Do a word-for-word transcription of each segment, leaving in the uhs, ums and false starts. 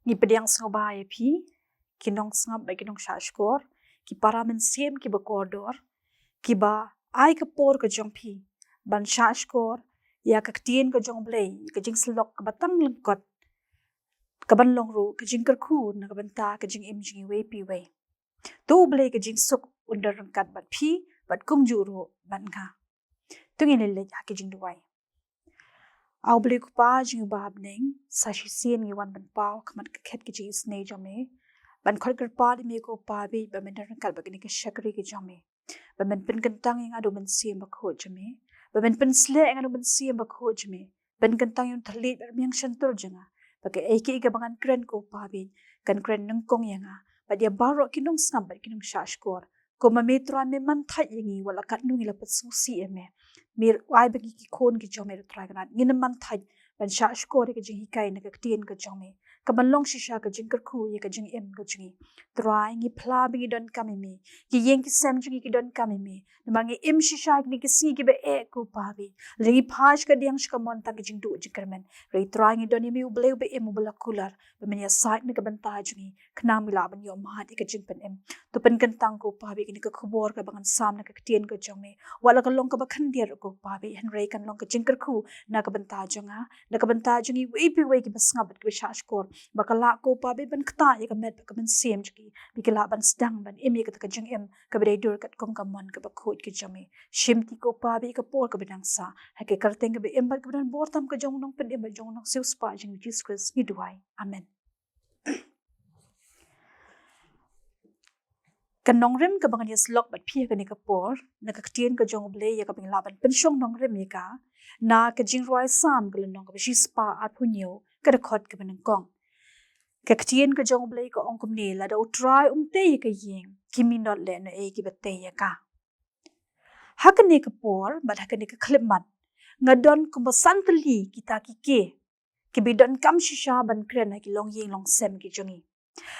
Ngi pdiang sngewbha ïa phi, ki nongsngap bad ki nongshah shkor, ki para mynsiem kiba kordor, kiba ai ka por ka jong phi ban shah shkor ïa ka ktien ka jong U Blei, ka jingsyllok kaba tang lyngkot, kaban long ruh ka jingkyrkhu na ka bynta ka jingim jong iwei pa iwei. To U Blei ka jingsuk un don ryngkat bad phi, bad kumjuh ruh bad nga. To ngin leit ha ki jingduwai. A U Blei Kpa jong ngi uba ha bneng, sa shisien ngi wan ban paw ha khmat ka khet ka jingisynei jong me, ban khot kyrpad ïa me ko Pa bad ba men don ryngkat bad kane ka shakri ka jong me, ba men pynkyntang ïa nga da U Mynsiem Bakhuid jong me, ba men pynsleh ïa nga da U Mynsiem Bakhuid jong me, pynkyntang ïa u thylliej bad rmiang shyntur jong nga, ba kaei kaei kaba ngan kren ko Pa bad kan kren nyngkong ïa nga bad ïa baroh ki nongsngap bad ki nongshah shkor. Kumba me Trai me man thait ïa ngi, wat la katno ngi la pynsngewsih ïa me, me ai ba ngi ki khun ki jong me Trai Kynrad, ngin ym man thait ban shah shkor ïa ka jinghikai na ka ktien ka jong me, kaban long shisha ka jingkyrkhu ïa ka jingim ka jong ngi. Trai, ngi phla ba ngi donkam ïa me, ki ïing ki sem jong ngi ki donkam ïa me. Namar ngi im shisha ha kine ki sngi kiba eh ko Pa bad lada ngi phai sha kadiang sha kamon tang ka jingduh jingkyrmen, hynrei Trai ngi don ïa me U Blei uba im, uba la kular, ba men ïasaid na ka bynta jong ngi, khnang ba ngi lah ban ïoh mad ïa ka jingpynim. To pynkyntang ko Pa bad kane ka khubor kaba ngan sam na ka ktien ka jong me, wat la ka long kaba khyndiat ko Pa bad, hynrei kan long ka jingkyrkhu na ka bynta jong nga, na ka bynta jong iwei pa iwei kiba sngap bad kiba shah shkor, ba ka lah ko Pa bad ban ktah ïa ka met bad ka mynsiem jong ki, ba ki lah ban sdang ban im ïa kata ka jingim kaba dei dur katkum ka mon kaba khuid ka jong me. Shim ti ko Pa bad ïa ka por kaba dang sah, ha ka kyrteng kaba im bad kaba don bor tam ka jong u Nongpynim bad jong u Nongsiewspah jong ngi U Jisu Khrist ngi duwai. Amen. Ka nongrim kaba ngan ïasyllok bad phi ha kane ka por, na ka ktien ka jong U Blei ïa kaba ngi lah ban pynshong nongrim ïa ka, na ka Jingrwai Salm ka lynnong kaba shispah arphew hynñiew, ka dkhot kaba nyngkong. Ka ktien ka jong U Blei ka ong kumne: Lada U Trai um tei ïa ka ïing, ki minot lehnohei kiba tei ïa ka. Ha kane ka por bad ha kane ka khyllipmat, nga don kumba san tylli kita ki kiei kiba donkam shisha ban kren ha ki longïing longsem ki jong ngi.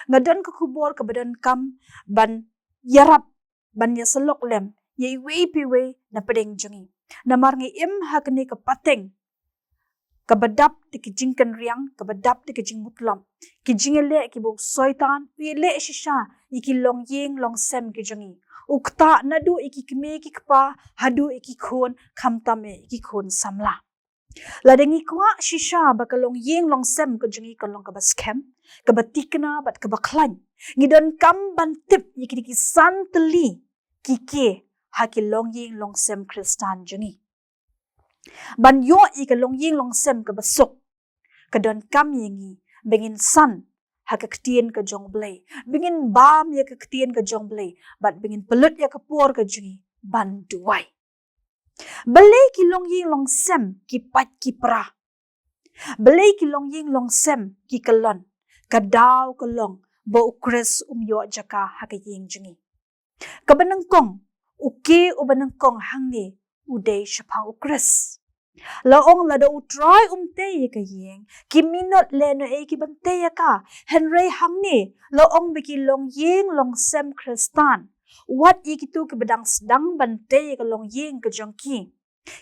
Nga don ka khubor kaba donkam ban ïarap, ban ïasyllok lem ïa iwei pa iwei na pdeng jong ngi. Namar ngi im ha kane ka pateng kaba dap da ki jingkynriang, kaba dap da ki jingmutlop, ki jingïaleh kiba u Soitan u ïaleh shisha ïa ki longïing longsem ki jong ngi. U ktah naduh ïa ki kmie ki kpa haduh ïa ki khun, khamtam ïa ki khun samla. Lada ngi kwah shisha ba ka longïing longsem ka jong ngi kan long kaba skhem, kaba thikna bad kaba khlaiñ, ngi donkam ban tip ïa kine ki san tylli ki kiei ha ki longïing longsem Khristan jong ngi. Ban ïoh ïa ka longïing longsem kaba suk, ka donkam ïa ngi ba ngin san ha ka ktien ka jong U Blei, ba ngin bam ïa ka ktien ka jong U Blei, bad ba ngin pynlut ïa ka por ka jong ngi ban duwai. Balei ki longïing longsem ki pait ki pra? Balei ki longïing longsem ki kyllon? Ka daw ka long ba U Khrist um ïoh jaka ha ka ïing jong ngi. Kaba nyngkong, u kiei uba nyngkong hangne u dei shaphang U Khrist. La ong, lada U Trai um tei ïa ka ïing, ki minot lehnohei kiban tei ïa ka. Hynrei hangne la ong ba ki longïing longsem Khristan, wat ïa kito kiba dang sdang ban tei ïa ka longïing ka jong ki,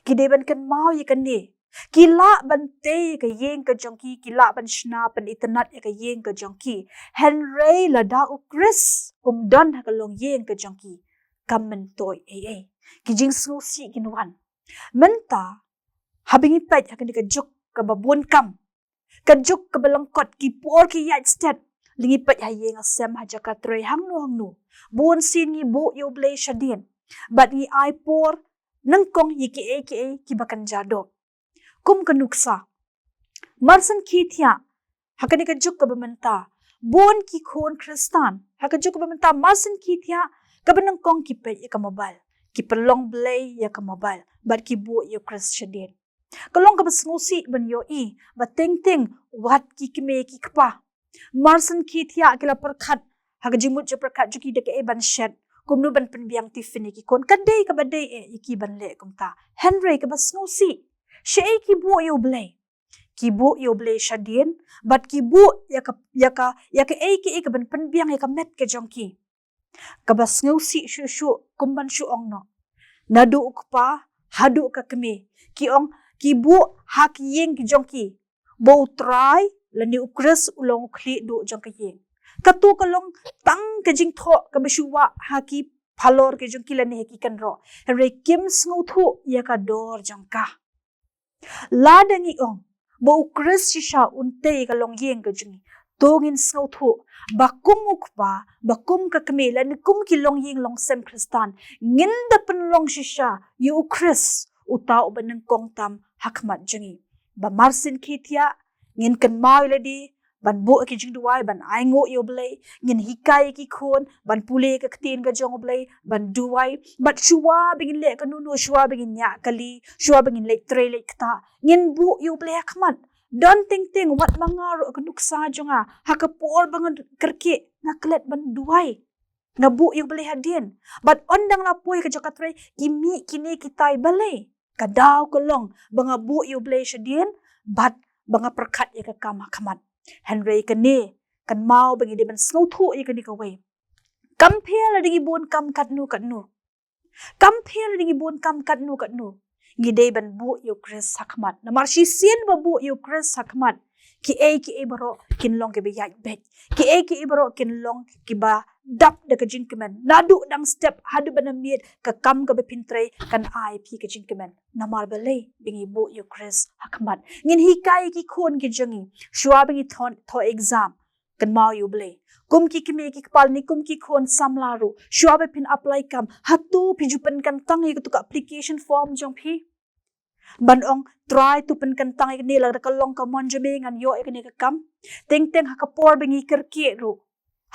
ki dei ban kynmaw ïa kane. Ki lah ban tei ïa ka ïing ka jong ki, ki lah ban shna pynitynnad ïa ka ïing ka jong ki. Hynrei lada U Khrist um don ha ka longïing ka jong ki, kam myntoi ei ei. Ki jingsngewsih kin wan. Mynta, haba ngi peit ha kane ka juk kaba bun kam, ka juk kaba lyngkot, ki por ki ïaid stet, lada ngi peit ha ïing ha sem, ha jaka trei, hangno hangno, bun sien ngi buh ïa U Blei shadien, bad ngi ai por nyngkong ïa kiei kiei kiba kynja doh. Kum ka nuksa, mar shen ki thiah ha kane ka juk kaba mynta, bun ki khun Khristan ha ka juk kaba mynta, mar shen ki thiah, kaba nyngkong ki peit ïa ka mobile, ki pynlong blei ïa ka mobile, bad ki buh ïa U Khrist shadien. Ka long kaba sngewsih ban ïohi ba teng teng wat ki kmie ki kpa, mar shen ki thiah, ki la pyrkhat ha ka jingmut jingpyrkhat jong ki da kaei ban shet, kumno ban pynbiang tiffin ïa ki khun. Ka dei kaba dei eh ïa ki ban leh kumta. Hynrei kaba sngewsih, shaei ki buh ïa U Blei? Ki buh ïa U Blei shadien, bad ki buh ïa ka, ïa ka, ïa kaei kaei kaban pynbiang ïa ka met ka jong ki. Kaba sngewsih shuh shuh, kum ban shu ong noh, naduh u kpa haduh ka kmie, ki ong, ki buh ha ki ïing ki jong ki ba U Trai lane u Khrist u long u khlieh duh jong ka ïing. Kato ka long tang ka jingthoh kaba shu wah ha ki phalor ki jong ki lane ha ki kynroh. Hynrei kim sngewthuh ïa ka dor jong ka. Lada ngi ong ba u Khrist shisha un tei ka longïing ka jong ngi, to ngin sngewthuh ba kum u kpa, ba kum ka kmie lane kum ki longïing longsem Khristan, ngin da pynlong shisha ïa u Khrist, uta uba nyngkong tam ha khmat jong ngi. Ba marsien khie thiah ngin kynmaw ïa lade ban buh ki jingduwai, ban ainguh ïa u Blei, ngin hikai ïa ki khun ban pule ka ktien ka jong u Blei, ban duwai. Bad shuwa ba ngin leh kano kano, shuwa ba ngin ñiah kali, shuwa ba ngin leit trei leit ktah, ngin buh ïa u Blei ha khmat. Don teng teng, wat ma nga ruh ka nuksa jong nga, ha ka por ba nga kyrkieh, nga klet ban duwai, nga buh ïa u Blei hadien. Bad ynda nga la poi ka jaka trei, ki mih kine kitai balei? Ka daw ka long ba nga buh ïa u Blei shadien bad ba nga pyrkhat ïa ka kam ha khmat. Hynrei kane, kynmaw ba ngi dei ban sngewthuh ïa kane kawei. Kam pher lada ngi bun kam katno katno. Kam pher lada ngi bun kam katno katno, ngi dei ban buh ïa u Khrist ha khmat. Namar shisien ba buh ïa u Khrist ha khmat, kiei kiei baroh kin long kiba ïaid beit. Kiei kiei baroh kin long kiba dap da ka jingkmen. Naduh dang step haduh ba na miet, ka kam kaba phin trei kan ai phi ka jingkmen. Namar balei? Ba ngi buh ïa u Khrist ha khmat. Ngin hikai ïa ki khun ki jong ngi, shuwa ba ngi thoh, thoh exam, kynmaw ïa u Blei. Kum ki kmie ki kpa lane kum ki khun samla ruh, shuwa ba phin apply kam, hato phi ju pynkyntang ïa kato ka application form jong phi? Ban ong, Trai, to pynkyntang ïa kane, lada ka long ka mon jong me ngan ïoh ïa kane ka kam. Teng teng ha ka por ba ngi kyrkieh ruh,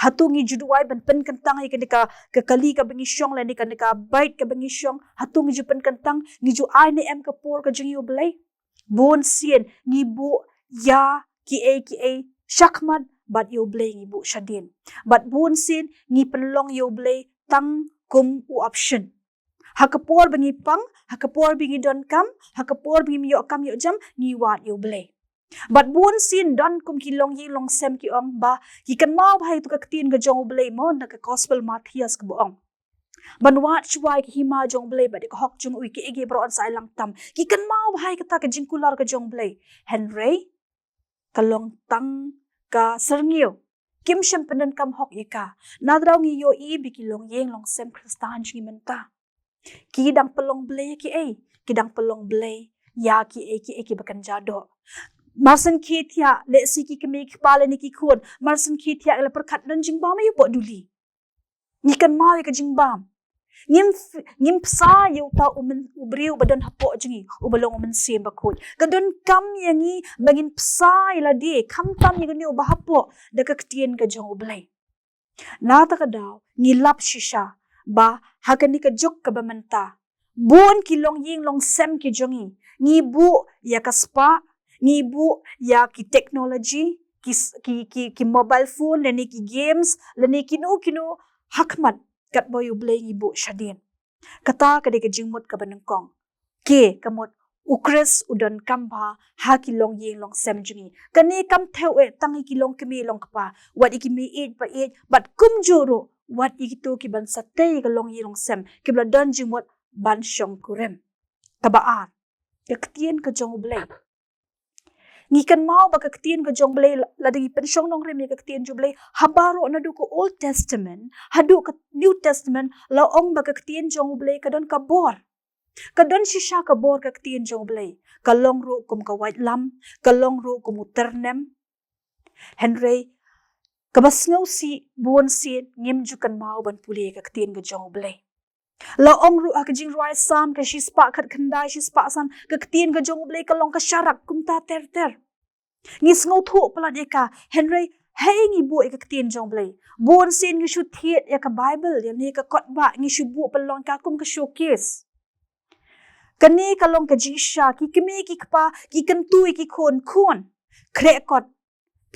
hato ngi ju duwai ban pynkyntang ïa kane ka, ka kali kaba ngi shong lane kane ka beit kaba ngi shong? Hato ngi ju pynkyntang, ngi ju ai ne em ka por ka jong ngi ïa u Blei? Bun sien ngi buh ïa kiei kiei sha khmat bad ïa u Blei ngi buh shadien. Bad bun sien ngi pynlong ïa u Blei tang kum u option. Ha ka por ba ngi pang, ha ka por ba ngi donkam, ha ka por ba ngim ïoh kam ïoh jam, ngi wad ïa u Blei. Bad bun sien don kum ki longïing longsem ki ong ba, ki kynmaw bha ïa kato ka ktien ka jong u Blei mo, na ka Gospel Mathaios kaba ong, ban wad shuwa ïa ka hima jong u Blei bad ïa ka hok jong u, ïa kiei kiei baroh yn sa ai lang tam. Ki kynmaw bha ïa kata ka jingkular ka jong u Blei. Hynrei ka long tang ka syrngiew. Kim shym pyndonkam hok ïa ka. Naduh ngi ïohi ba ki longïing longsem Khristan jong ngi mynta, ki dang pynlong blei ïa kiei, ki dang pynlong blei ïa kiei kiei kiba kynja doh. Marsien khie thiah, lehse ki kmie ki kpa lane ki khun, marsien khie thiah ki la pyrkhat don jingbam ïa u pok duli. Ngi kynmaw ïa ka jingbam. Ngim, ngim bsa ïa uta u myn, u briew ba don hapoh jong ngi, uba long u Mynsiem Bakhuid. Ka donkam ïa ngi ba ngin bsa ïa lade, khamtam ïa kane uba hapoh, da ka ktien ka jong u Blei. Na kata ka daw ngi lap shisha ba ha kane ka juk kaba mynta, bun ki longïing longsem ki jong ngi, ngi buh ïa ka spah, ngi buh ïa ki technology, ki s-, ki, ki, ki mobile phone, lane ki games, lane kino kino ha khmat, katba ïa u Blei ngi buh shadien. Kata ka dei ka jingmut kaba nyngkong. Ka mut, u Khrist u donkam bha ha ki longïing longsem jong ngi. Kane kam thew eh tang ïa ki longkmie longkpa, wat ïa ki meiieit baieit, bad kumjuh ruh wat ïa kito kiban sa tei ïa ka longïing longsem, kiba la don jingmut ban shongkurim. Kaba ar, ka ktien ka jong u Blei. Ngi kynmaw ba ka ktien ka jong u Blei, lada ngi pynshong nongrim ïa ka ktien jong u Blei, ha baroh naduh ka Old Testament haduh ka New Testament, la ong ba ka ktien jong u Blei ka don ka bor. Ka don shisha ka bor ka ktien jong u Blei. Ka long ruh kum ka waitlam, ka long ruh kum u tyrnem. Hynrei kaba sngewsih, bun sien ngim ju kynmaw ban pule ïa ka ktien ka jong u Blei. La ong ruh ha ka Jingrwai Salm ka shispah khatkhyndai, shispah san, ka ktien ka jong u Blei ka long ka sharak kumta ter ter. Ngi sngewthuh palat ïa ka, hynrei hei ngi buh ïa ka ktien jong u Blei. Bun sien ngi shu thied ïa ka Baibl, ïa ne ka kot ba ngi shu buh pynlong ka kum ka showcase. Kane ka long ka jingshisha, ki kmie ki kpa ki kyntu ïa ki khun, khun, khreh kot,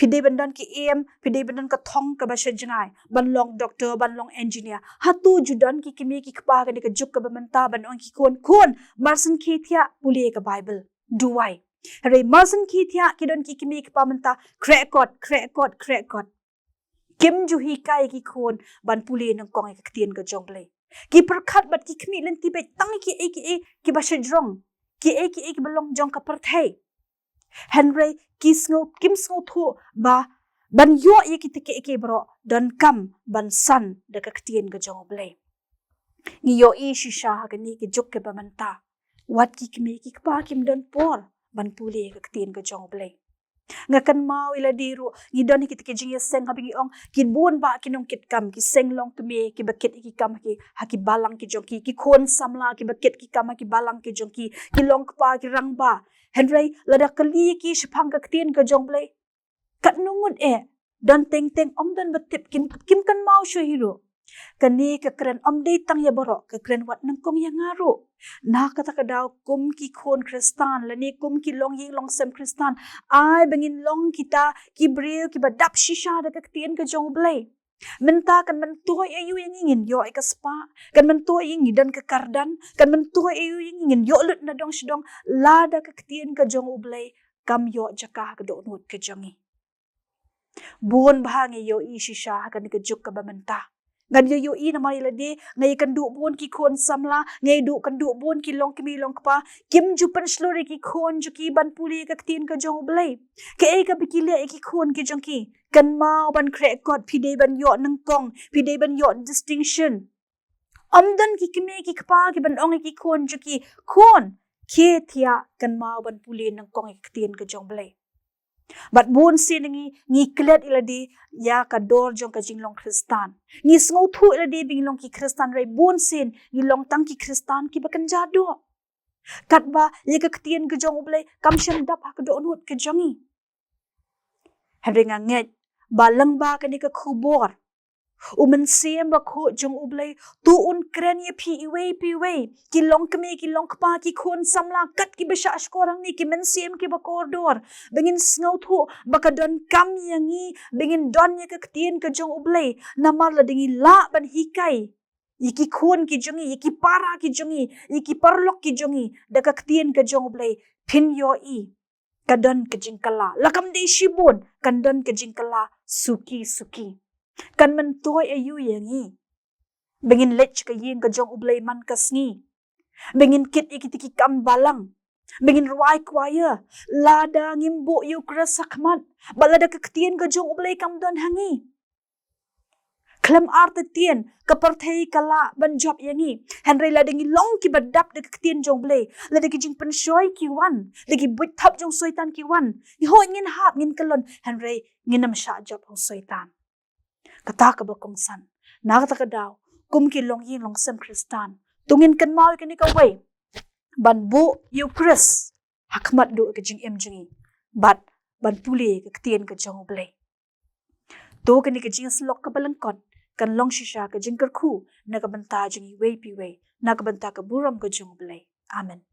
phi dei ban don ki aim, phi dei ban don ka thong kaba sha jngai, ban long doctor, ban long engineer. Hato ju don ki kmie ki kpa kane ka juk kaba mynta ban ong ki khun, khun, marsien khie thiah, pule ïa ka Baibl, duwai. Hynrei marsien khie thiah ki don ki kmie ki kpa mynta, khreh kot, khreh kot, khreh kot. Kim ju hikai ïa ki khun ban pule nyngkong ïa ka ktien ka jong u Blei. Ki pyrkhat bad ki khmih lynti beit tang ïa kiei kiei kiba shajrong, kiei kiei kiba long jong ka pyrthei. Hynrei ki sngew kim sngewthuh ba ban ïoh ïa kita kiei kiei baroh donkam ban san da ka ktien ka jong U Blei. Ngi ïohi shisha ha kane ka juk kaba mynta, wat ki kmie ki kpa kim don por ban pule ka ktien ka jong U Blei. Nga kynmaw ïa lade ruh, ngi don ha kita ki jingïaseng haba ngi ong ki bun bah ki nongkitkam, ki seng longkmie kiba kit ïa ki kam ha ki, ha ki balang ki jong ki, ki khun samla kiba kit ki kam ha ki balang ki jong ki, ki longkpa, ki rangbah. Hynrei lada kylli ïa ki shaphang ka ktien ka jong U Blei, katno ngut eh, don teng teng ym don ba tip, kim, kim kynmaw shuh hi ruh. Kane ka kren ym dei tang ïa baroh, ka kren wat nyngkong ïa nga ruh. Na kata ka daw kum ki khun Khristan lane kum ki longïing longsem Khristan, ai ba ngin long kita ki briew kiba dap shisha da ka ktien ka jong U Blei. Mynta kan myntoi aïu ïa ngi ngin ïoh ïa ka spah, kan myntoi ïa ngi don ka kyrdan, kan myntoi aïu ïa ngi ngin ïoh lut na dong sha dong, lada ka ktien ka jong U Blei kam ïoh jaka ha ka dohnud ka jong ngi. Bun bha ngi ïohi shisha ha kane ka juk kaba mynta. Ngan ïa ïohi namar ïa lade, nga ïakynduh bun ki khun samla, nga ïakynduh bun ki longkmie longkpa, kim ju pynshlur ïa ki khun jong ki ban pule ka ktien ka jong U Blei. Kaei kaba ki leh ïa ki khun ki jong ki? Kynmaw ban khreh kot, phi dei ban ïoh nyngkong, phi dei ban ïoh distinction. Ym don ki kmie ki kpa kiban ong ïa ki khun jong ki, khun, khie thiah, kynmaw ban pule nyngkong ïa ka ktien ka jong U Blei. Bad bun sien ngi, ngi klet ïa lade ïa ka dor jong ka jinglong Khristan. Ngi sngewthuh ïa lade ba ngi long ki Khristan, hynrei bun sien ngi long tang ki Khristan kiba kynja doh. Katba ïa ka ktien ka jong U Blei kam shym dap ha ka dohnud ka jong ngi. Hynrei nga ngeit ba lyngba kane ka khubor, U Mynsiem Bakhuid jong U Blei, to un kren ïa phi iwei pa iwei, ki longkmie, ki longkpa, ki khun samla, kat kiba shah shkor hangne, ki mynsiem kiba kordor, ba ngin sngewthuh ba ka donkam ïa ngi ba ngin don ïa ka ktien ka jong U Blei. Namar lada ngi lah ban hikai ïa ki khun ki jong ngi, ïa ki para ki jong ngi, ïa ki paralok ki jong ngi da ka ktien ka jong U Blei, phin ïohi ka don ka jingkylla. La kam dei shibun, kan don ka jingkylla suki suki. Kan myntoi aïu ïa ngi ba ngin leit sha ka ïing ka jong U Blei man ka sngi, ba ngin kit ïa kita ki kam balang, ba ngin rwai choir? Lada ngim buh Eucharist ha khmat, bad lada ka ktien ka jong U Blei kam don ha ngi, khlem artatien ka pyrthei ka lah ban jop ïa ngi. Hynrei lada ngi long kiba dap da ka ktien jong U Blei, lada ki jingpynshoi ki wan, lada ki buit thap jong Soitan ki wan, ngi hoi, ngin hap, ngin kyllon, hynrei ngin ym shah jop ha u Soitan. Kata kaba kongsan, na kata ka daw, kum ki longïing longsem Khristan, to ngin kynmaw ïa kane kawei, ban buh Eucharist ha khmat duh ka jingim jong ngi, bad ban pule ka ktien ka jong U Blei. To kane ka jingïasyllok kaba lyngkot kan long shisha ka jingkyrkhu na ka bynta jong ngi iwei pa iwei, na ka bynta ka burom ka jong U Blei. Amen.